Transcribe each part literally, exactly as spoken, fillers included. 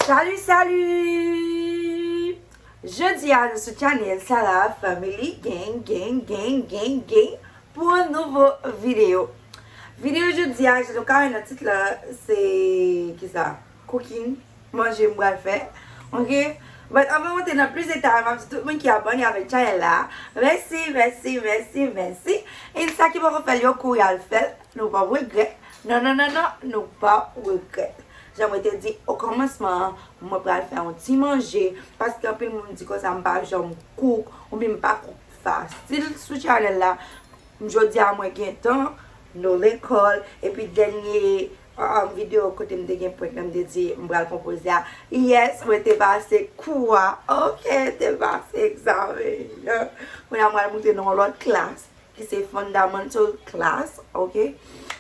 Salut, salut! Jodi a nou sou channel Sala Family Gang, gang, gang, gang, gang pou yon nouvo videyo. Videyo jodi a, jan nou ka wè nan tit la, se kisa? Cooking, manje m pral fè. Ok? But anvan m antre nan plis detay, m ap di tout moun ki abòne avèk channel la, mèsi, mèsi, mèsi, mèsi. E sa ki poko fè l yo kouri al fè l, nou p ap regrèt. Non, non, non, non, nou p ap regrèt. Jan mwen te di o kòmansman an, mwen pral fè yon ti manje, paske anpil moun di konsa m pa janm kouk, oubyen m pa kouk fasil sou channel la. Jodi a mwen gen tan, nou lekòl, epi dènye um, videyo kote m te gen prank nan m te di m pral konpoze a. Yes, mwen te pase kou a. Ok, te pase egzamen an. Kounye a m pral moute nan yon lòt klas ki se fundamental class, ok?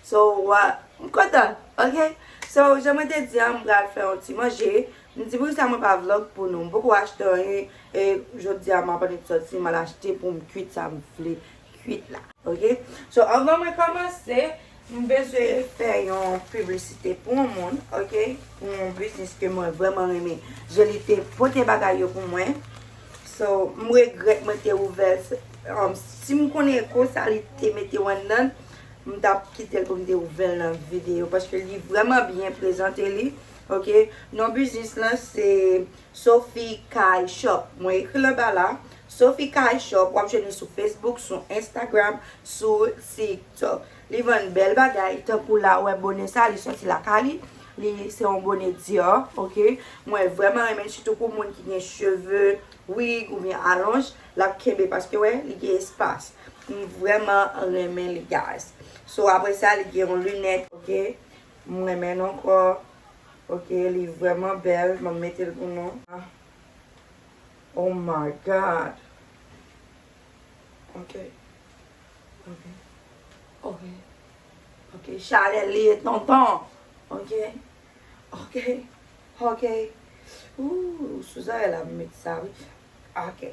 So, uh, m kontan, ok? So, jan mwen te di a, m pral fè yon ti manje. M di poukisa mwen pa vlog pou nou. M poko achte anyen, e jodi a m ap annik sòti, m al achte pou m kwit sa m vle kwit la, ok? So, anvan mwen kòmanse, m bezwen fè yon piblisite pou yon moun, ok? Pou yon biznis ke mwen vrèman renmen. Jan li te pote bagay yo pou mwen. So, m regrèt mwen te ouvè l. Um, si m konnen konsa li te mete w anndan, m t ap kite l pou m te ouvè l nan videyo, paske li vrèman byen prezante li, ok? Non biznis lan se Sophie Kai Shop. Mwen ekri l anba la. Sophie Kai Shop, w ap jwenn li sou Facebook, sou Instagram, sou TikTok. Li vann bèl bagay, tankou la, w wè bonè sa, li sòti lakay li. Li se yon bonè Dior, ok? Mwen vrèman renmen l, sitou pou moun ki gen cheve, wig oubyen alonj, l ap kenbe paske, wè, li gen espas. M vrèman renmen li, guys. So, apre sa, li gen yon linèt, ok? M renmen l ankò. Ok, li vrèman bèl. M ap mete l pou nou. Ah. Oh my God. Ok. Ok. Ok. Ok. Chalè li ye, tonton. Ok. Ok. Ok. Ooh, sou zòrèy la, m met sa, wi. Ok.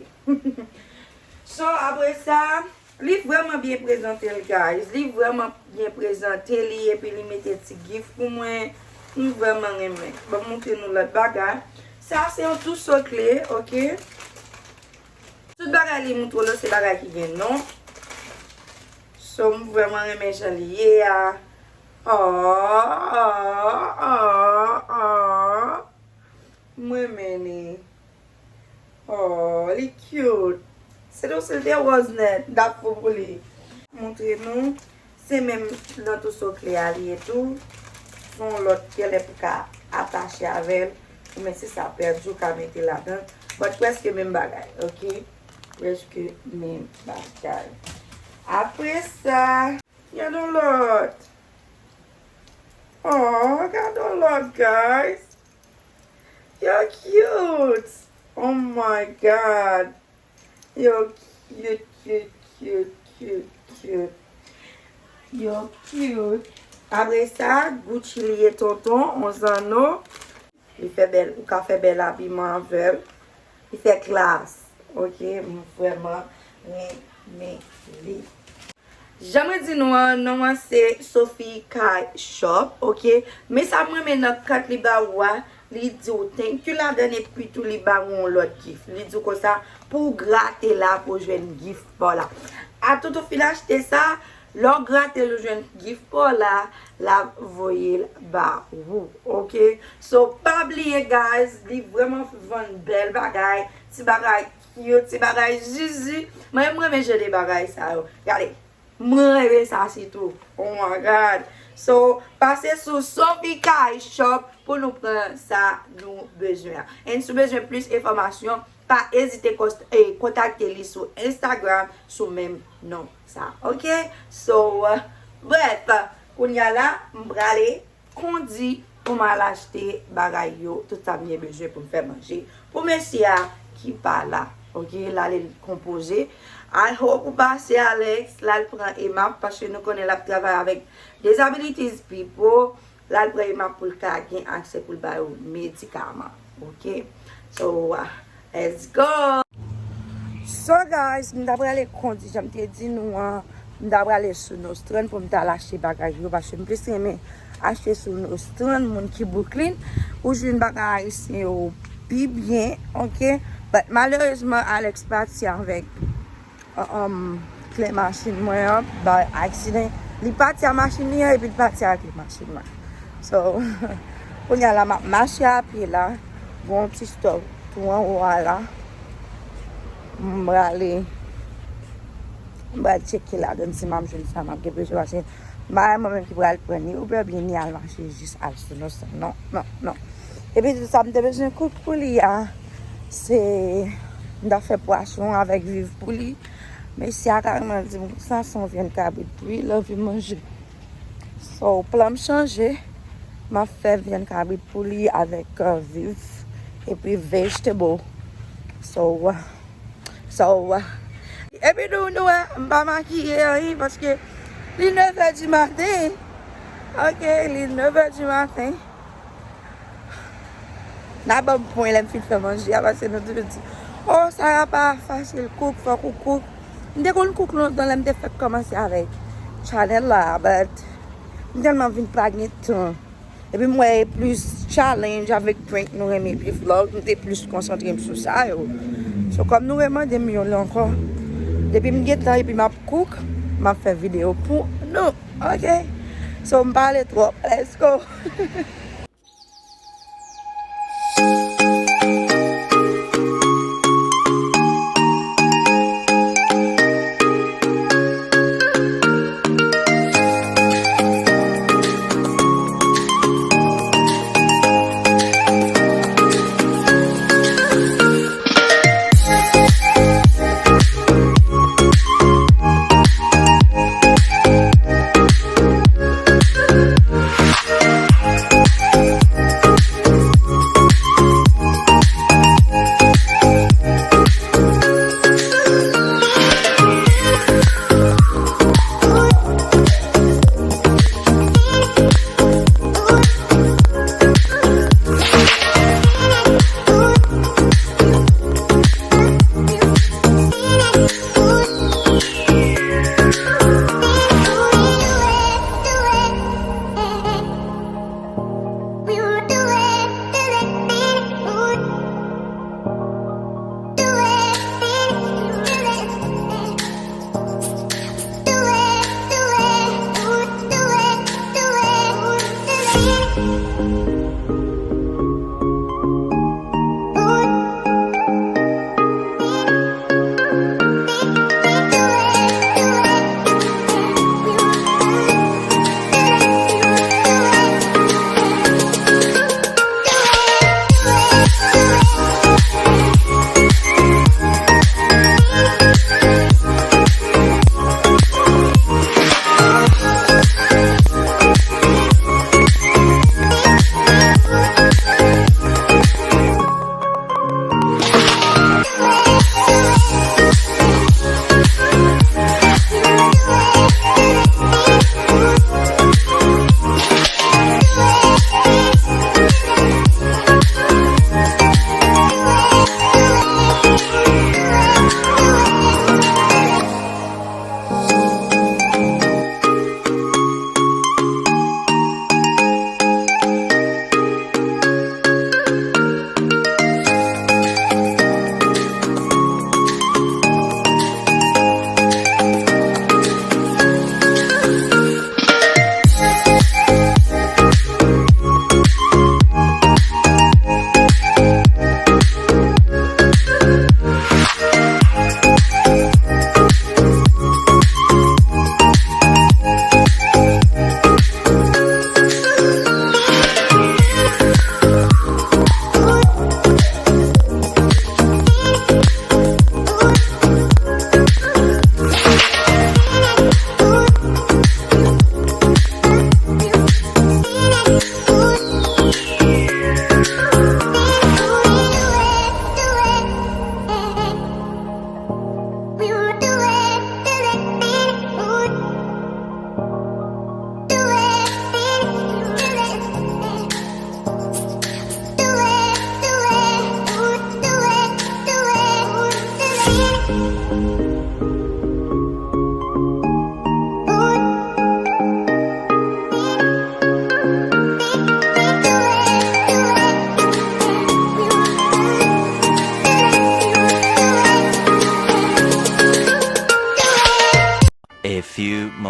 So, apre sa, li vrèman byen prezante l, guys. Li vrèman byen prezante li, epi li mete ti gif pou mwen. M vrèman renmen. Ban m montre nou lòt bagay. Sa, se yon tou sokle, ok? Tout bagay li montre w la, se bagay ki gen non. So, m vrèman renmen jan li ye a. Oh, oh, oh, oh. M renmen li. Oh, li cute. Se tou si l te wòz nèt, m t ap fou pou li. Montre nou, se menm nan tou sokle a li ye tou. Se yon lòt gèlè pou ka atache avè l. Oubyen si sa pèdi, ou ka mete ladan. But prèske menm bagay, ok? Prèske menm bagay. Apre sa, gade yon lòt. Oh, gade yon lòt, guys. Yo cute. Oh my God. Yo cute, cute, cute, cute, cute. Yo cute. Apre sa, Gucci li ye, tonton, on zanno. Li fè bèl, ou ka fè bèl abiman avè l. Li fè klas. Ok, m vrèman renmen li. Jan mwen di nou an, non an se Sophie Kai Shop, ok? Men sa m renmen nan kat li ba ou a, li di w thank you ladan l epi tou li ba ou yon lòt gif. Li di w konsa, pou w grate la pou w jwenn gif pa w la. Atout ou fin achte sa, lè w grate l ou jwenn gif pa w la, l ap voye l ba ou, ok? So, pa bliye, guys, li vrèman vann bèl bagay, ti bagay cute, ti bagay zuzu. Mwen, m renmen jan de bagay sa yo. Gade, mwen renmen sa sitou. Oh my God. So, pase sou Sophie Kai Shop pou nou pran sa nou bezwen an. And si w bezwen plis enfòmasyon, pa ezite kos-, eh, kontakte li sou Instagram sou menm non sa. Ok? So, bref, kounye a la, m prale kondi pou m al achte bagay yo, tout sa m gen bezwen pou m fè manje. Pou mesye a ki pa la, ok, l ale l konpoze. I hope ou pase Alex, l al pran Emma, paske nou konnen l ap travay avèk disabilities people, l al pran Emma pou l ka gen aksè pou l ba yo medikaman, ok? So, uh, let's go! So guys, m ta prale kondi jan m te di nou an, m ta prale sou Nordstrom pou m ta al achte bagay yo, paske m plis renmen Achte sou Nordstrom, moun ki Brooklyn, ou jwenn bagay ayisyen yo pi byen, oke? But malerezman, Alex pati avèk, um, kle machin mwen an, by accident. Li pati a machin li an, epi li pati a kle machin mwen. So, kounye a la, m ap mache a pye la, gon ti stop tou anwo a la. M prale, m pral tcheke ladann si m ap jwenn sa m ap gen bezwen, paske m pa mwen menm ki pral pran ni Uber byen ni al mache jis al sou Nordstrom. Non, non, non. Epi tout sa m te bezwen kouk pou li a, se m ta fè pwason avèk viv pou li. Mesye a kareman di m sa se yon vyann kabrit pou li, l anvi manje. So, plan m chanje, m ap fè vyann kabrit pou li avèk, uh, viv epi vegetable. So, uh, So, epi nou, nou wè, m pa makiye anyen paske li nevè di maten. Oke, li nevè di maten. N a ban m pwen lè m fin fè manje a, paske nou toujou di, "Oh, sa pa fasil, kouk, fòk ou kouk." M te konn kouk lontan lè m te fèk kòmanse avèk channel la, but m tèlman vin pa gen tan. Epi m wè e plis challenge avèk prank nou renmen epi vlog, nou te plis konsantre m sou sa yo. So, kòm nou remande m youn ankò, depi m gen tan epi m ap kouk, m ap fè videyo pou nou, oke? So, m pale twòp, let's go!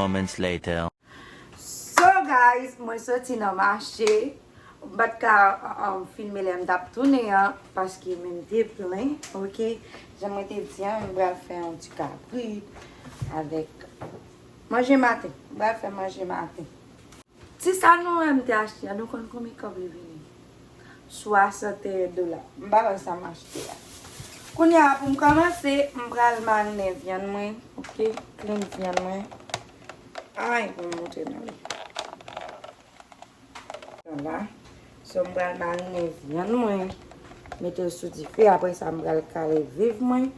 Moments later. So guys, mwen soti nan mache. M pa t ka um, filme lè m t ap tounen an, paske men m te plen, oke? Jan mwen te di an, m pral fè yon ti kapri avèk manje maten. M pral fè manje maten. Ti sa nou wè m te achte a, nou konn konbyen kòb li vini? Swasanteyen dola. M pa wè sa m achte a. Kounye a, pou m kòmanse, m pral marinen vyann mwen, oke? Clean vyann mwen. Ay, pou m montre nou li. Vwala. So, m pral marinen vyann mwen, mete l sou dife, apre sa, m pral kale viv mwen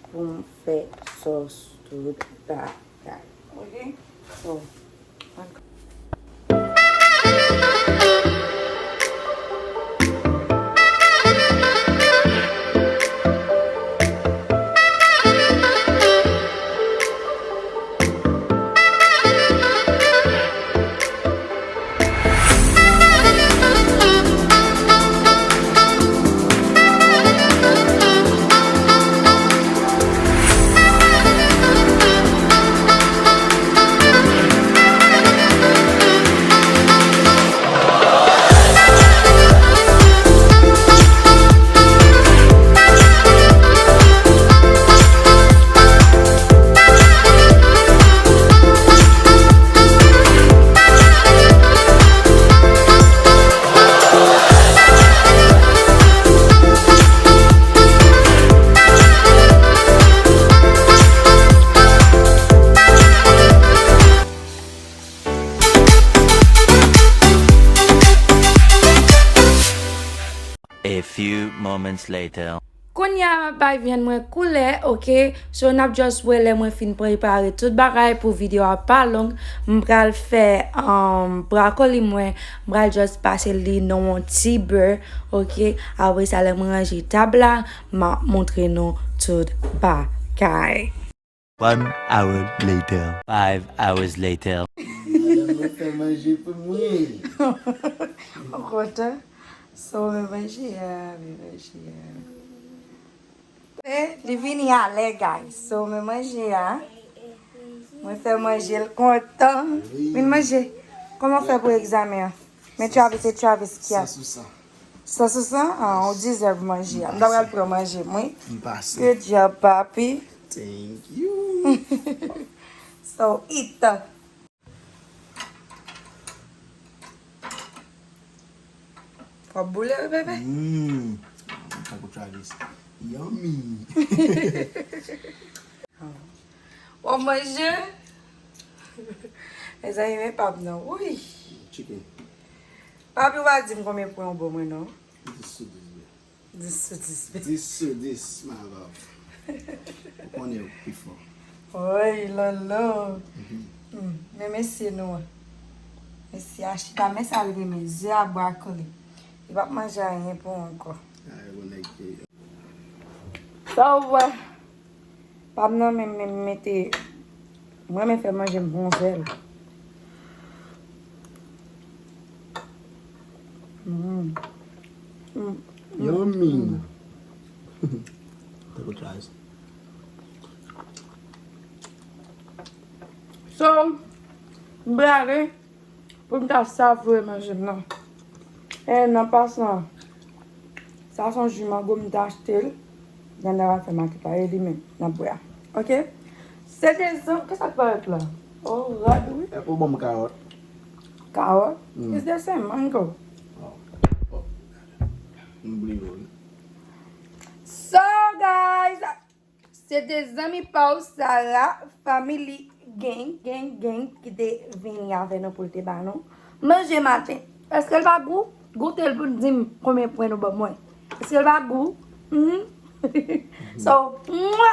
pou m fè sòs tout bagay. Oke? So, A few moments later. Kounye a, m ap bay vyann mwen koulè, oke? So, n ap just wè lè mwen fin prepare tout bagay pou videyo a pa long. M pral fè um, brakoli mwen, m pral just pase li nan yon ti bè, oke? Apre sa, lè mwen ranje tab la, m ap montre nou tout bagay. One hour later. Five hours later. Madanm mwen fè manje pou mwen. Ou kontan? So, men manje a, men manje a. E, li vini alè, guys. So, men manje a. Mwen fè manje, l kontan. Wi. Vin manje. Kòman w fè pou egzamen an? Men Travis, se Travis ki a. San sou san. San sou san? Ah, ou deserve manje a. M ta pral pran manje m, wi. M pase. Good job, papi. Thank you. So, eat. Fò boule, wi, bebe. Mm. Tankou Travis. Yummy. W ap manje? Mezanmi, men pap nan. Wi. Chicken. Papi, w pa di m konbyen pwen w ban mwen, non. Dis sou dis, bebe. Dis sou dis, bebe. Dis sou dis, my love. Ou konnen ou pi fò. Woy, Lolo. Mhm. Hmm, men mesye nou an. Mesye a chita, men sa l renmen, ze ak brakoli. Li p ap manje anyen pou ou ankò. Ay, bon nèg ke. Sa w wè? Pa m nan menm, menm mete. Mwen, men fè manje m bon zèl. Mm. Mm. Yummy. Take a try. So, m prale. Pou m ta savure manje m nan. E nan pasan, sa se yon ji mango m te achte l. Grann dam ap fè makèt la, e li menm n ap bwè a. Oke? Se de zan, kisa k parèt la? Oh, rad, wi. E pou ban m kawòt. Kawòt? Mm. It's the same mango. Oh. Oh. M bliye w, wi. So, guys, se te zanmi pa w Sarah, family gang, gang, gang, ki te vini avè nou pou l te ba nou manje maten. Èske l pa gou? Goute l pou n di m konbyen pwen nou ban mwen. Èske l pa gou? Hmm? So, mwa!